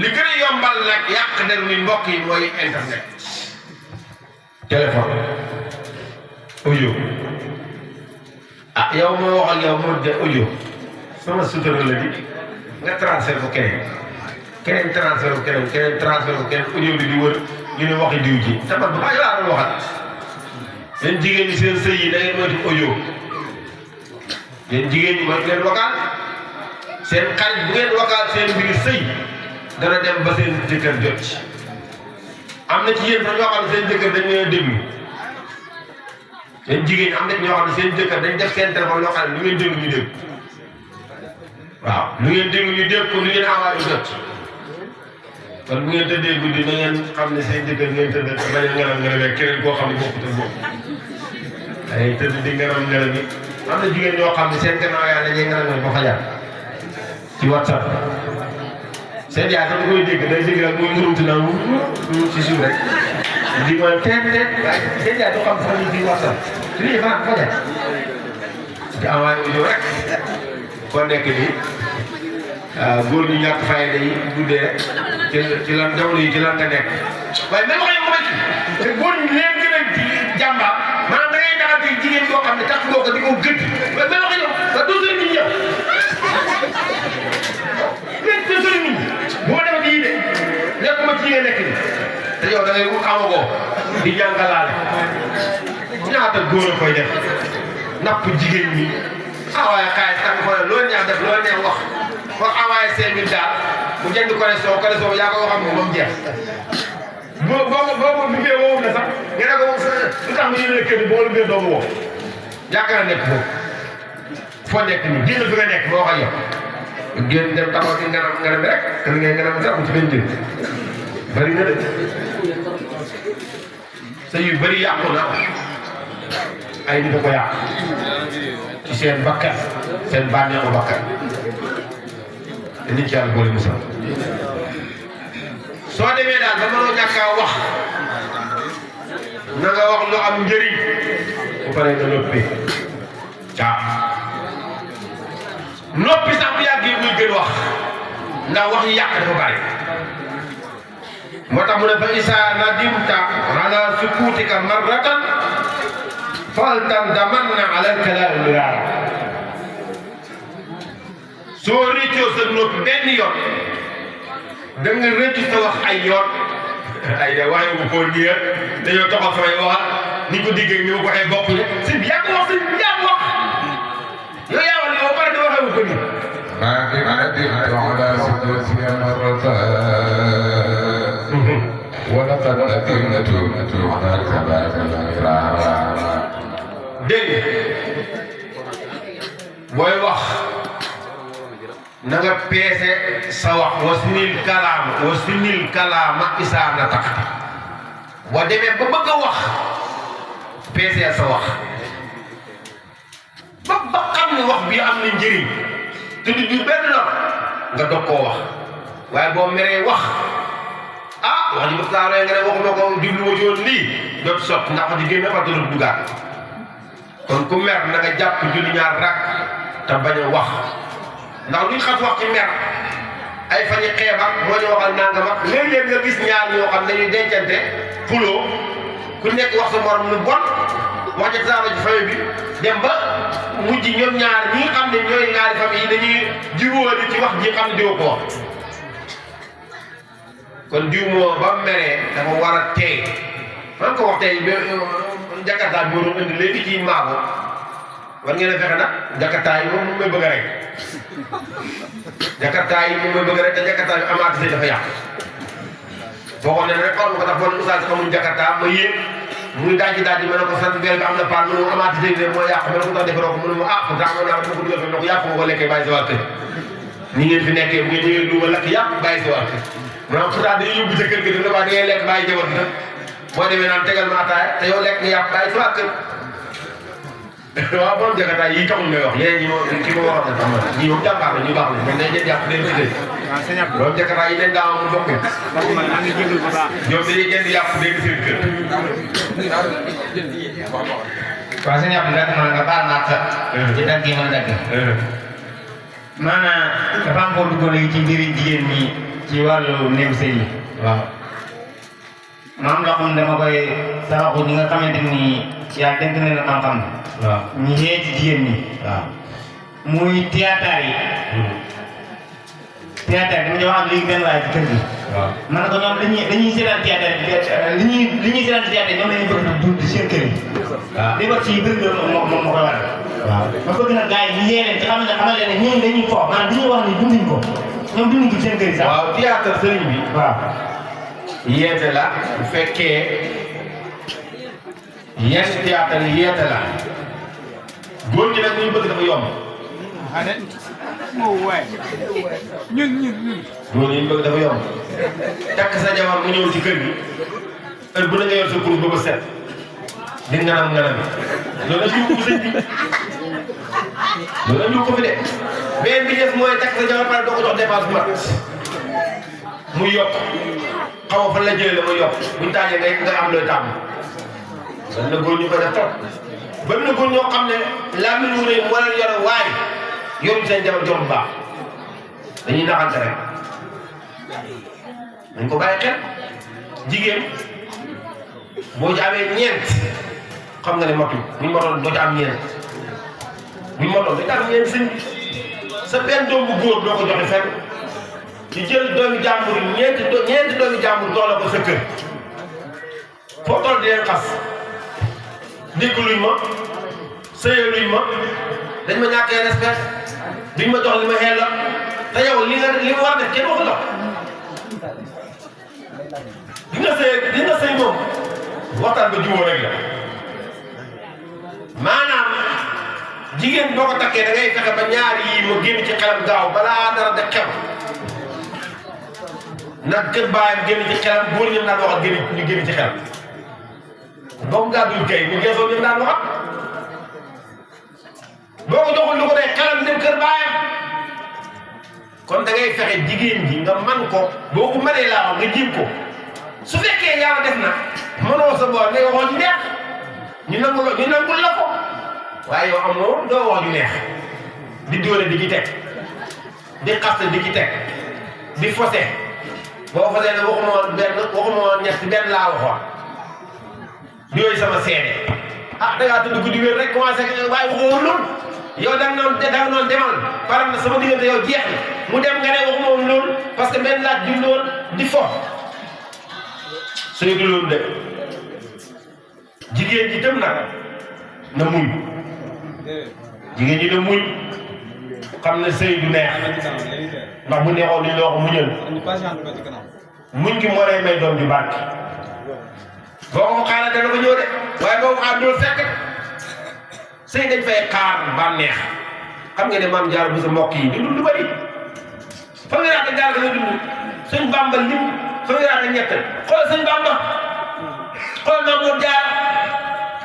li gën a yombal nag yàq der ni mbokk yi mooy internet téléphone audio yow moo wax ak yow moo de audio sama sutura la di nga transfert ko keneen transfert ko keneen transfert ko keneen audio bi di wër ñu ne waxi diw ji tabat bu baax laa doon waxat yéen jigéen ñi seen sëy yi da ngeen moytu audio yéen jigéen ñi moytu leen vocal seen xarit bu ngeen vocal seen mbiri sëy dana dem ba seen jëkkër jot ci am na ci yéen sax ñoo xam ne seen jëkkër dañ leen a déglu yéen jigéen ñi am na ñoo xam ne seen jëkkër dañ def seen téléphone loo xam ne lu ngeen déglu ñu dégg waaw lu ngeen déglu ñu dégg ko lu ngeen envoyé jot ci kon bu ngeen tëddee guddi na ngeen xam ne seen jëkkër ngeen tëdd bañ a ngaram ngaram keneen koo xam ne bokkut ak boobu ay tëdd di ngaram ngaram yi am na jigéen ñoo xam ne seen gannaaw yaa dañuy ngaram ngaram ba fajar ci WhatsApp seen yaay sax da koy dégg day dégg rek muy ngurumti naa ci suuf rek di ma teet seen yaay doo xam sax ñu ci WhatsApp su ñuy fanaan fajar di envoyé audio rek kon nekk nii góor ñu ñàkk fayda yi guddee rek ci lan jamono yi ci lan nga nekk waaye même xëy na te góor ñi leen gën a jàmbaar maanaam da ngay daxante jigéen boo xam ne tax boo ko di ko gëdd mais même xëy na ba dosal nit ñi yow mais dosal nit ñi bu ma demee yii de nekkuma ci yi nga nekk ni te yow da ngay wut amagoo di jàngalaale ñaata góor a koy def napp jigéen ñi waaye xaalis tam ko loolu neex def loolu neex wax pour envoyer 5000 daal mu jënd connexion yaa ko waxam moom jeex boo duggee woowu na sax nga ne ko moom lu tax mu yéene kër boo duggee doomu woo yaakaar nekk foofu foo nekk nii génn fi nga nekk boo wax ak yow génn dem taxaw ci ngaram rek te li ngay ngaram sax ci benn jënd bëri na de sa yu bëri yàqu na ay nit a ko yàq ci seen bakkan seen bànneexu bakkan nit yàlla boole musal soo demee daal ba mënoo ñàkk a wax na nga wax lu am njëriñ bu paree nga noppi noppi sax bu yàggee muy gën wax ndax wax yi yàq dafa bari moo tax mu ne fa isa nadimta ala sukutika marratan faltandamanna ala al-kalaami miraara soo rëccoo sa noppi benn yoon da nga rëcc sa wax ay yoon ay de waaye bu ko nii dañoo toxal samay wax ni ko diggee ni ma ko waxee bokk ne sëñ bi yaa ko wax sëñ bi yaa ko wax yow yaa wax li ba pare di waxee wu ko nii ما ندمت على سجدتي مرتان ولقد ندمت على كباب المرارا dégg booy wax na nga peese sa wax wasinil kalaama isaa na tax boo demee ba bëgg a wax peesee sa wax ba xam ne wax bi am na njëriñ te du jur benn lor nga dog koo wax waaye boo meree wax wax ji ba saaree nga ne waxuma ko jubluwuma ci woon lii dootu sot ndax di génn fa dootu dugaat kon ku mer na nga jàpp julli ñaar rakk te bañ a wax ndax luñ xas wax ci mer ay fañi xeeb ak moo ñu waxal nangam ak léeg-léeg nga gis ñaar ñoo xam dañuy dencante xuloo ku nekk wax sa morom lu bon wax ci saara ci famille bi dem ba mujj ñoom ñaar ñi nga xam ne ñooy ñaari famille yi dañuy jiwoo di ci wax ji xam ne diw ko wax kon diw moo ba meree dafa war a teey man ko wax tey Jakarta bi doon indi léegi ci Maabo war ngeen a fexe nag Jakarta yi moom may bëgg a rek Jakarta yi moom may bëgg a rek te Jakarta bi amaati say dafa yàq boo ko nee rek xaw ma ko tax boo ne Oustaz xamuñ Jakarta ma yéeg muy daaji ma ne ko sant beel bi am na paan mu ne ma amaati say de moo yàq ma ne ko tax defaroo ko mu ne ma pourtant mën naa ko dama ko dugal fi ne ko yàq nga ko lekkee bàyyi sa waa kër ni ngeen fi nekkee bu ngeen ñëwee duuma lakk yàq bàyyi sa waa kër maanaam pourtant dañuy yóbbu sa kër gi dina waa da ngay lekk bàyyi jabar gi nag boo demee naan tegal ma ataaya te yow lekk nga yàpp bàyyi sa waa kër waaw borom Jakarta yi taxul may wax yeneen ñi moom ki ma waxoon na xam nga ñii moom jàmbaar la ñu baax la mais dañ leen jàpp leen tuddee borom Jakarta yi leen daaw mu bokk ñoom dañuy jënd yàpp dégg seen kër waaw sëñ Abdou nag man nga baal naa sa ci dagg yi man dagg maanaam dafa am koo duggoon léegi ci mbiri jigéen ñi ci wàllu néew sëy yi waaw maam loo xam ne dama koy saraxu ñi nga xamante ni yaa dénk na la xam-xam waaw ñu yee ci jigéen ñi waaw muy théâtre yi théâtre dama jox am léegi benn waaye ci kër gi waaw man na ko ñoom dañuy seetaan théâtre li ñuy seetaan théâtre ñoom lañuy bëgg du seen kër yi waaw li ko ci bëri moo koy waral waaw ma bëgg nag gars yi ñu yee leen ci xamal leen ne ñooñu dañuy fo maanaam dañuy wax ni dunduñ ko ñoom dunduñ ko seen kër yi sax waaw théâtre sëriñ bi waaw yeete la bu fekkee yenn théâtre yi yeete la góor ñi nag ñu bëgg dafa yomb góor ñi bëgg dafa yomb takk sa jabar mu ñëw ci kër gi heure bu na nga yor sa kurus ba ko set di nganam loolu la ñu ko sëñ bi loolu la ñu ko fi de beneen bi des mooy takk sa jabar pare doo ko jox dépense bu mat muy yokk xaw ma fan la jëlee la muy yokk buñ taajee nga am looy tàmm bari na góor ñu ko def trop bari na góor ñoo xam ne laa mi wu rëy moo leen yore waaye yoruñ seen jabar jom bu baax dañuy naxante rek dañ ko bàyyi xel jigéen boo ci amee ñeent xam nga ne motul buñ motoon doo ci am ñeent buñ motoon dañ am ñeent sëñ bi sa benn doom bu góor doo ko joxe fenn ci jël doomi jàmbur ñeenti doomi jàmbur doole ko sa kër foo toll di leen xas dégg luñ ma sëyee luñ ma dañ ma ñàkkee respect duñ ma jox li ma xel la te yow li nga war def kenn waxu la di nga sëy moom waxtaan ba jubóo rek la maanaam jigéen boo ko takkee da ngay fexe ba ñaar yii mu génn ci xelam gaaw balaa dara de xew nag kër baayam génn ci xelam góor ñi daan waxat ñu génn ci xelam ba mu gàddul kay bu geesoo ñoom daan waxat boo ko joxul lu ko dee xelam dem kër baayam kon da ngay fexe jigéen ji nga man ko boo ko mënee laa wax nga jiib ko su fekkee yàlla def na mënoo sa boor ngay waxoo ju neex ñu nangul la ko waaye yow amoo doo wax ju neex di dóore di ci teg di xaste di ci teg di fose boo fasee ne waxuma woon ñett benn laa waxoon yooyu sama seede ah da ngaa tudd guddi wér rek commencé waaye waxoo woon loolu yow da nga noon demal par na sama diggante yow jeex na mu dem nga ne waxuma woon loolu parce que benn laaj jublu woon di fo sëy du loolu de jigéen ji tam nag na muñ jigéen ji na muñ xam ne sëy du neex ndax bu neexoon li loo ko muñal muñ ki moo lay may doom ju barke boo ko xaaral dana ko ñëw de waaye boo ko xaar doo fekk sëy dañ fay xaar bànneex xam nga ne maam jaar bu sa mbokk yi di dund lu bari fa nga raata jaar nga dund sëñ Bamba lim fa nga raata ñett xoolal sëñ Bamba xoolal maam moom jaar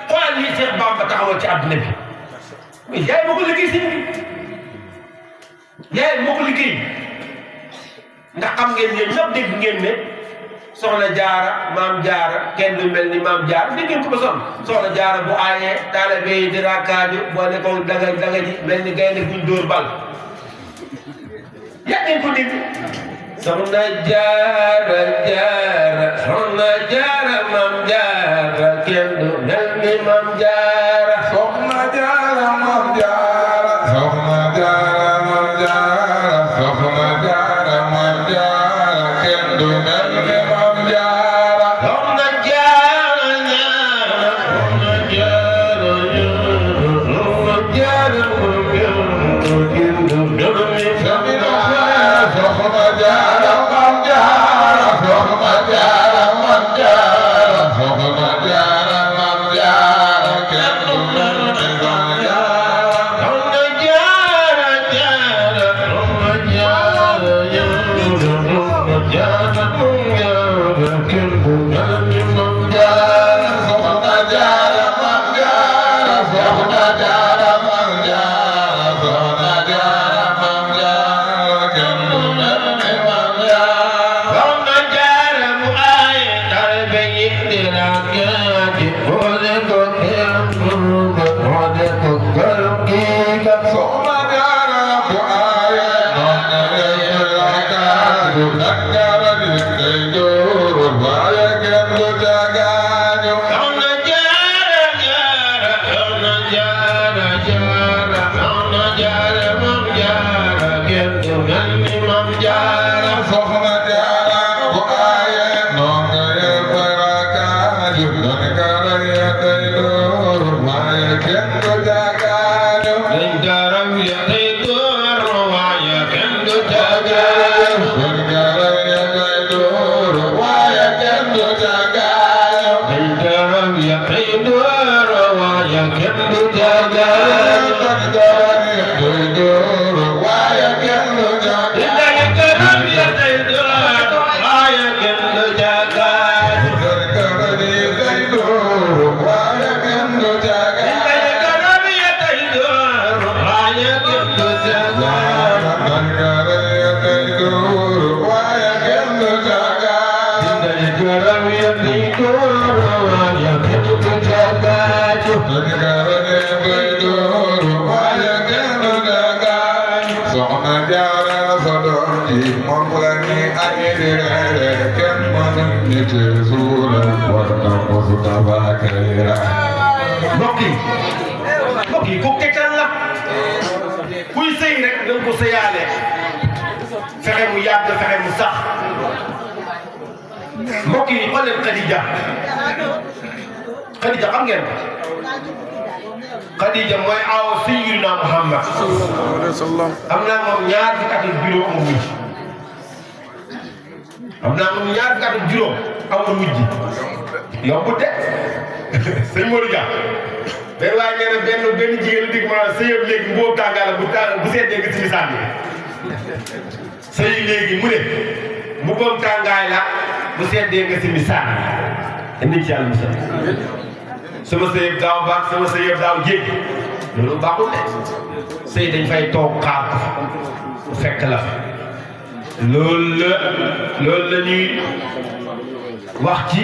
xoolal lii Cheikh Bamba taxawal ci àdduna bi mais yaay moo ko liggéey sëñ bi yaay moo ko liggéey ndax xam ngeen yéen ñëpp dégg ngeen ne soxna jaara maam jaara kenn du mel ni maam jaara dégg ngeen ko ba sonn soxna jaara bu aayee taalibe yi di rakkaaju boo ne ko daga ji mel ni gaynde buñ dóor bal yaa ngeen ko dégg soxna jaara soxna jaara maam jaara kenn du mel ni maam jaara soxna jaara maam jaara soxna jaara maam jaara soxna jaara maam jaara kenn du mel ni maam jaara soxna jaara soxna jaara soxna jaara kenn du mel ni soxna jaara maam jaara soxna jaara maam jaara soxna jaara maam jaara kenn du mel ni maam jaara soxna jaara soxna jaara soxna jaara kenn du mel ni maam jaara soxna jaara maam jaara soxna jaara maam jaara soxna jaara maam jaara kenn du mel ni maam jaara soxna jaara bu aaye taalibe yi di rakkaaju boole ko kenn boole ko kër gi ga soxna jaara bu aaye noon na leen rakkaaju nakara di day door waaye kenn du jagaaju soxna jaara soxna jaara soxna jaara maam jaara kenn du mel ni maam jaara soxna jaara bu aaye noon na leen rakkaaju nakara di day door waaye kenn du jagaaju dañ daram ya day door waaye kenn du jagaaju dañ daram ya day door waaye kenn du jagaaju soxna jaara sa doom ji moom la ni ay di reere kenn mënu ni ci suuna war na Mustafa Kayra mbokk yi ko tegtal la kuy sëy rek da nga ko sëyaale fexe mu yàgg fexe mu sax mbokk yi xool leen Khadija xam ngeen ko Khadija mooy aaw Sayyidina Muhammad am naa moom ñaar fukki at ak juróom amul mujj am naa moom ñaar fukki at ak juróom amul mujj yombut de sëñ Modou Dia day waaye nee na benn jigéen la dig ma sëyam léegi mboobu tàngaala bu seetee nga si misaal bi sëy léegi mu ne mboobu tàngaay la bu seetee nga si misaal indi ci yàlla misaal sama sëyëb daaw baax sama sëyëb daaw jéeg loolu baaxul de sëy dañ fay toog xaar ko bu fekk la loolu la ñuy wax ci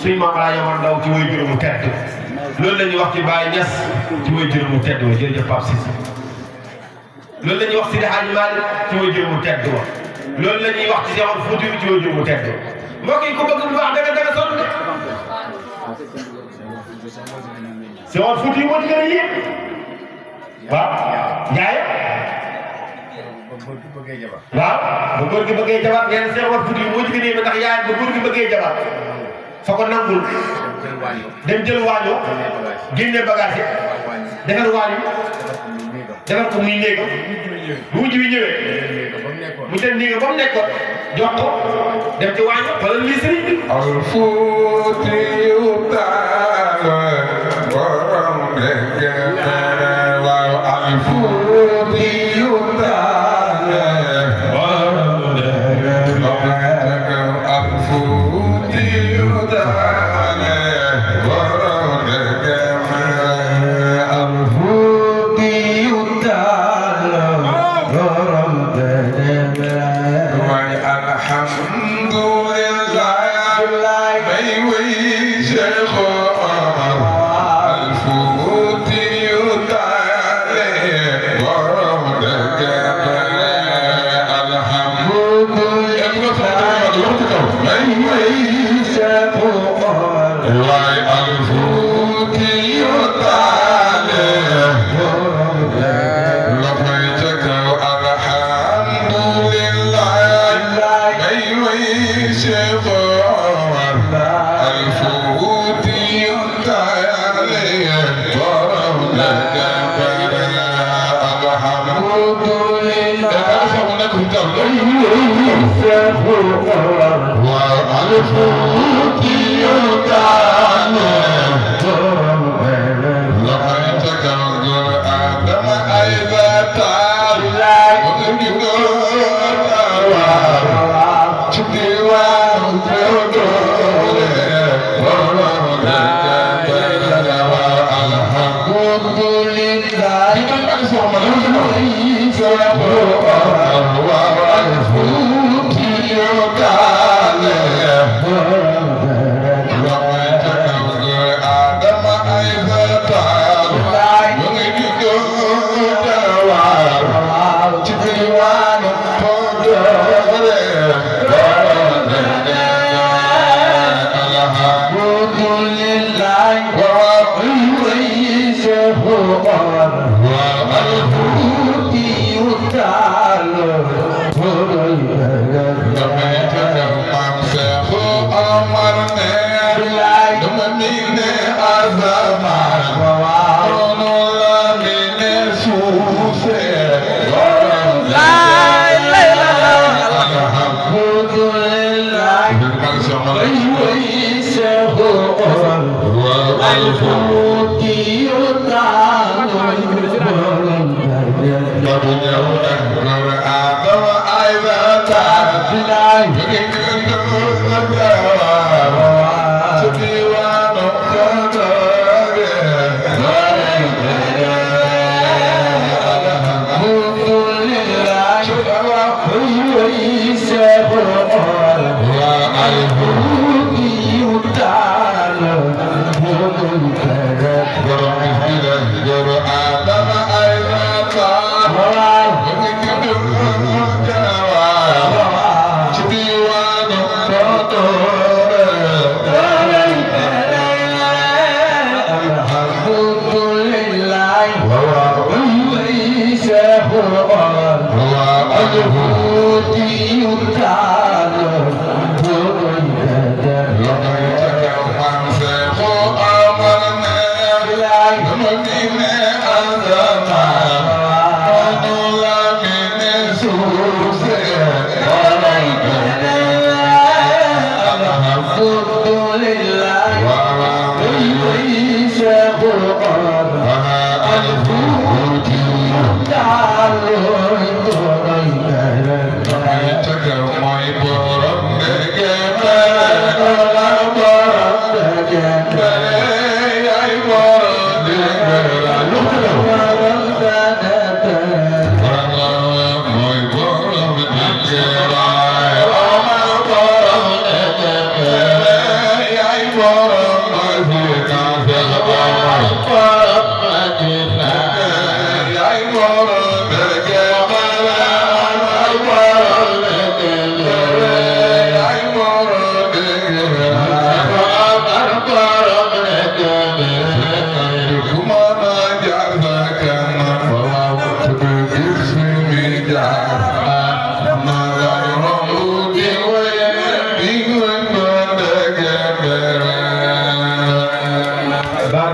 suñu maam laa yamoon ndaw ci way juróomu tedd loolu la ñuy wax ci Baye Niass ci way juróomu tedd wa jërëjëf Pape Cissé loolu la ñuy wax ci Seydi Hadji Malick ci way juróomu tedd wa loolu la ñuy wax ci Cheikh Omar Foutiyou ci way juróomu tedd wa mbokk yi ko bëgg lu wax danga sonn de Cheikh Omar Foutiyou moo ci gën a yéeg waaw Ndiaye waaw ba góor gi bëggee jabar nee na Cheikh Omar Foutiyou moo ci gën a yéeg ndax yaay ba góor gi bëggee jabar fa ko nangul dem jël waañoo génne bagage yi defar waañ defar ko muy néegam bu mujj bi ñëwee mu dem néegam ba mu nekkoon jox ko dem ci waañoo wala lii sëriñ bi alfuuti yu taal borom dëgg waaw alfuuti yu taal borom dëgg alfuuti yu taal borom dëgg alfuuti yu taal borom dëgg waaye alhamdulillah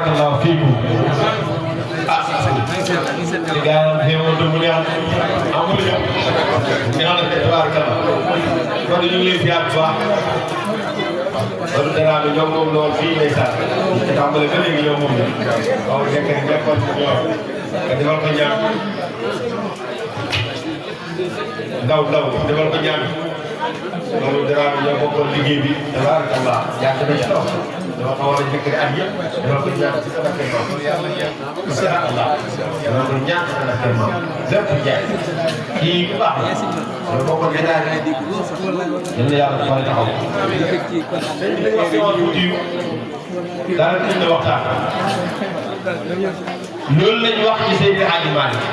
barakallahu fiikum li gaa yi xéewal du mu neex amul yow neex na de tabarakallah kon ñu ngi leen ziar bu baax loolu dara bi ñoom moom lool fii lay sax te tàmbale ba léegi yow moom la waaw nekk nekkoon ci ñoom nga defal ko ñaan ndaw defal ko ñaan loolu dara bi ñoo bokkoon liggéey bi tabarakallah yàgg na ci lool dama ko war a njëkk at yëpp defal ko ñaan ci sama kër maam insha Allah loolu ñaan ci sama kër maam lépp jaay kii bu baax la loolu bokkoon état yéen yàlla mooy taxaw sëñ bi dañoo fi woon tuuti daanaka ñu ne waxtaan loolu lañ wax ci Seydi Hadji Malick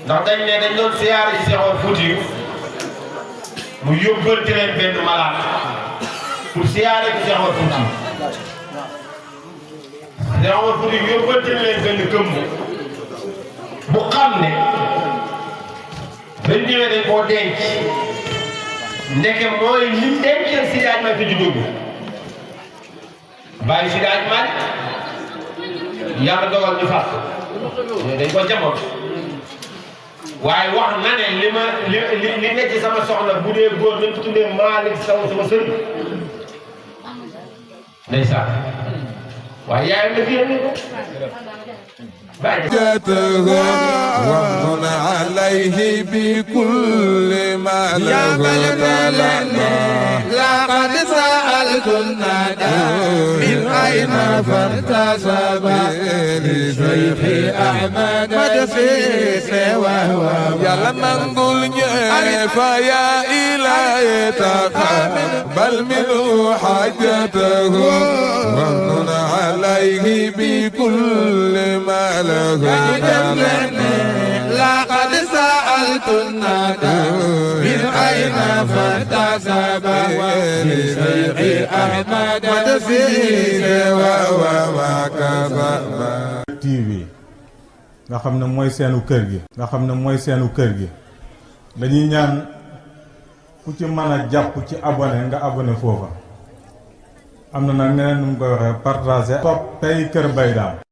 ndax dañ ne dañ doon siyaare ci Cheikh Omar Foutiyou mu yóbbante leen benn malade pour siyaare ci Cheikh Omar Foutiyou Cheikh Omar Foutiyou yóbbante leen benn këmm bu xam ne bañ ñëwee dañ koo denc ndeke mooy lim dencee Seydi Hadji Malick fi juddoo bàyyi Seydi Hadji Malick yàlla dogal ñu fàtt mais dañ ko jamono waaye wax na ne li nekk ci sama soxna bu dee góor nañ ko tuddee Malick Sow sama sëriñ ndeysaan waaye yaayam la gërëm ko ومن عليه بكل ما له لقد سألت الندى من أين فارتسب لشيخ أحمد مدسيس وهو يا لمن قل فيا إلهي تقبل منه حاجته ومن عليه بكل ما له لقد سألت الندى من أين فارتسب لشيخ أحمد مدسيس وهو TV nga xam ne mooy seenu kër gi dañuy ñaan ku ci mën a jàpp ci abonné nga abonné foofa am na nag neneen nu mu koy waxee partager topp tey Kër Baye Dame